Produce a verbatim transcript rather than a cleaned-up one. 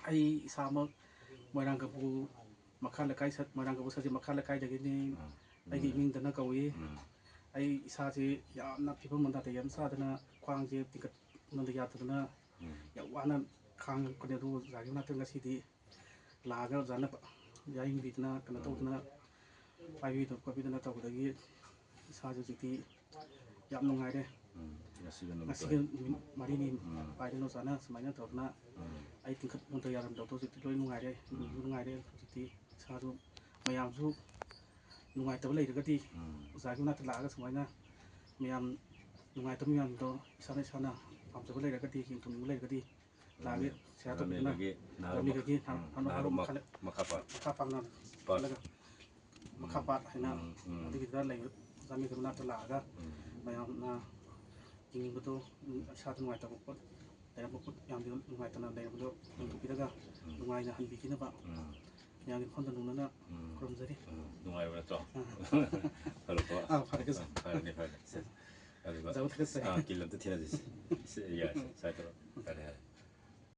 ꯑꯩ ꯏꯁꯥꯃꯛ ꯃꯣꯏꯔꯥꯡ ꯀꯝꯄꯨ ꯃꯈꯥ ꯂꯩꯀꯥꯏ ꯁꯠ-, ꯃꯣꯏꯔꯥꯡ ꯀꯝꯄꯨ ꯁꯖꯤꯛ ꯃꯈꯥ ꯂꯩꯀꯥꯏꯗꯒꯤꯅꯤ꯫ ꯎꯝ꯫ ꯑꯩꯒꯤ ꯎꯝ꯫ ꯏꯃꯤꯡꯗꯅ ꯀꯧꯏ꯫ ꯎꯝ꯫ ꯑꯩ ꯏꯁꯥꯁꯤ ꯌꯥꯝꯅ ꯐꯤꯕꯝ ꯑꯃ ꯅꯥꯇꯩ ꯌꯥꯝ ꯆꯥꯗꯅ ꯈ꯭ꯋꯥꯡꯁꯦ ꯇꯤꯡꯈꯠ ꯅꯣꯟꯗ ꯌꯥꯗꯗꯅ ꯎꯝ꯫ ꯌꯥꯝ ꯋꯥꯅ ꯈꯥꯡꯉꯛꯄꯅꯦ꯫ ꯑꯗꯨꯕꯨ ꯑꯣꯖꯥꯒꯤ ꯃꯅꯥꯛꯇ ꯉꯁꯤꯗꯤ ꯂꯥꯛꯑꯒ ꯑꯣꯖꯥꯅ ꯌꯥꯏꯕꯤꯗꯅ ꯀꯩꯅꯣ ꯎꯝ꯫ ꯇꯧꯗꯅ ꯄꯥꯏꯕꯤꯗꯅ ꯈꯣꯠꯄꯤꯗꯅ ꯇꯧꯕꯗꯒꯤ ꯏꯁꯥꯁꯦ ꯍꯧꯖꯤꯛꯇꯤ ꯌꯥꯝ ꯅꯨꯡꯉꯥꯏꯔꯦ꯫ ꯎꯝ, ꯉꯁꯤꯒꯤ ꯅꯨꯃꯤꯠꯇꯣ꯫ ꯉꯁꯤꯒꯤ ꯅꯨꯃꯤꯠ ꯃꯔꯤꯅꯤ ꯎꯝ꯫ ꯄꯥꯏꯗꯅ ꯑꯣꯖꯥꯅ ꯁꯨꯃꯥꯏꯅ ꯇꯧꯗꯅ ꯎꯝ꯫ ꯑꯩ ꯇꯤꯡꯈꯠ ꯅꯣꯟꯊ ꯌꯥꯔꯝꯗꯕꯗꯣ ꯍꯧꯖꯤꯛꯇꯤ ꯂꯣꯏ ꯅꯨꯡꯉꯥꯏꯔꯦ꯫ ꯎꯝ꯫ ꯅꯨꯡꯉꯥꯏꯔꯦ ꯍꯧꯖꯤꯛꯇꯤ꯫ ꯏꯁꯥꯁꯨ ꯃꯌꯥꯝꯁꯨ ꯅꯨꯡꯉꯥꯏꯇꯕ ꯂꯩꯔꯒꯗꯤ ꯎꯝ꯫ ꯑꯣꯖꯥꯒꯤ ꯃꯅꯥꯛꯇ ꯂꯥꯛꯑꯒ ꯁꯨꯃꯥꯏꯅ ꯃꯌꯥꯝ ꯅꯨꯡꯉꯥꯏꯇꯕ ꯃꯌꯥꯝꯗꯣ ꯏꯁꯥꯅ ꯏꯁꯥꯅ ꯄꯥꯝꯖꯕ ꯂꯩꯔꯒꯗꯤ, ꯌꯦꯡꯊꯣꯛꯅꯤꯡꯕ ꯂꯩꯔꯒꯗꯤ ꯂꯥꯛꯑꯒ ꯁꯤꯌꯥꯔ ꯇꯧꯕꯤꯗꯨꯅ ꯔꯥꯃꯦꯒꯤ ꯅꯍꯥꯔꯣꯝ ꯔꯥꯃꯦꯒꯤ ꯃꯈꯥ-, ꯎꯝ, ꯅꯍꯥꯔꯣꯝ ꯃꯈꯥ-, ꯃꯈꯥ ꯄꯥ-, ꯃꯈꯥ ꯄꯥꯡꯅ ꯄꯥ-, ꯆꯠꯂꯒ ꯃꯈꯥ ꯄꯥꯠ ꯍꯥꯏꯅ ꯎꯝ, ꯎꯝ꯫ ꯑꯗꯨꯒꯤꯗꯨꯗ ꯂꯩꯕ ꯔꯥꯃꯦꯒꯤ ꯃꯅꯥꯛꯇ ꯂꯥꯛꯑꯒ ꯎꯝ꯫ ꯃꯌꯥꯝꯅ ꯌꯦꯡꯅꯤꯡꯕꯗꯣ, ꯎꯝ, ꯏꯁꯥꯗ ꯅꯨꯡꯉꯥꯏꯇꯕ ꯄꯣꯠ, ꯂꯩꯔꯝꯕ ꯄꯣꯠ ꯌꯥꯝꯅ ꯅꯨꯡꯉꯥꯏꯇꯅ ꯂꯩꯔꯝꯕꯗꯣ ꯍꯟꯗꯣꯛꯄꯤꯔꯒ ꯎꯝ꯫ ꯅꯨꯡꯉꯥꯏꯅ ꯍꯟꯕꯤꯈꯤꯅꯕ ꯎꯝ꯫ ꯃꯌꯥꯝꯒꯤ ꯃꯐꯝꯗ ꯅꯣꯡꯅꯅ ꯎꯝ꯫ ꯈꯨꯔꯨꯝꯖꯔꯤ꯫ ꯎꯝ꯫ ꯅꯨꯡꯉꯥꯏꯕ ꯅꯠꯇ꯭ꯔꯣ? ꯑꯥ꯫ ꯐꯔꯦꯀꯣ? ꯑꯥ, ꯐꯔꯦ, ꯀꯩꯁꯨ꯫ ꯑꯥ, ꯐꯔꯦꯅꯦ, ꯐꯔꯦꯅꯦ꯫ ꯁꯦ꯫ ꯑꯗꯨꯒ, ꯑꯣꯖꯥꯕꯨ ꯊꯥꯒꯠꯆꯔꯤ꯫ ꯑꯥ, ꯀꯤꯜ ꯑꯝꯇ ꯊꯤꯅꯁꯤ꯫ ꯁꯦ, ꯌꯥꯔꯦ, ꯁꯦ꯫ ꯁ꯭ꯋꯥꯏ ꯇꯧꯔꯣ꯫ ꯐꯔꯦ, ꯐꯔꯦ꯫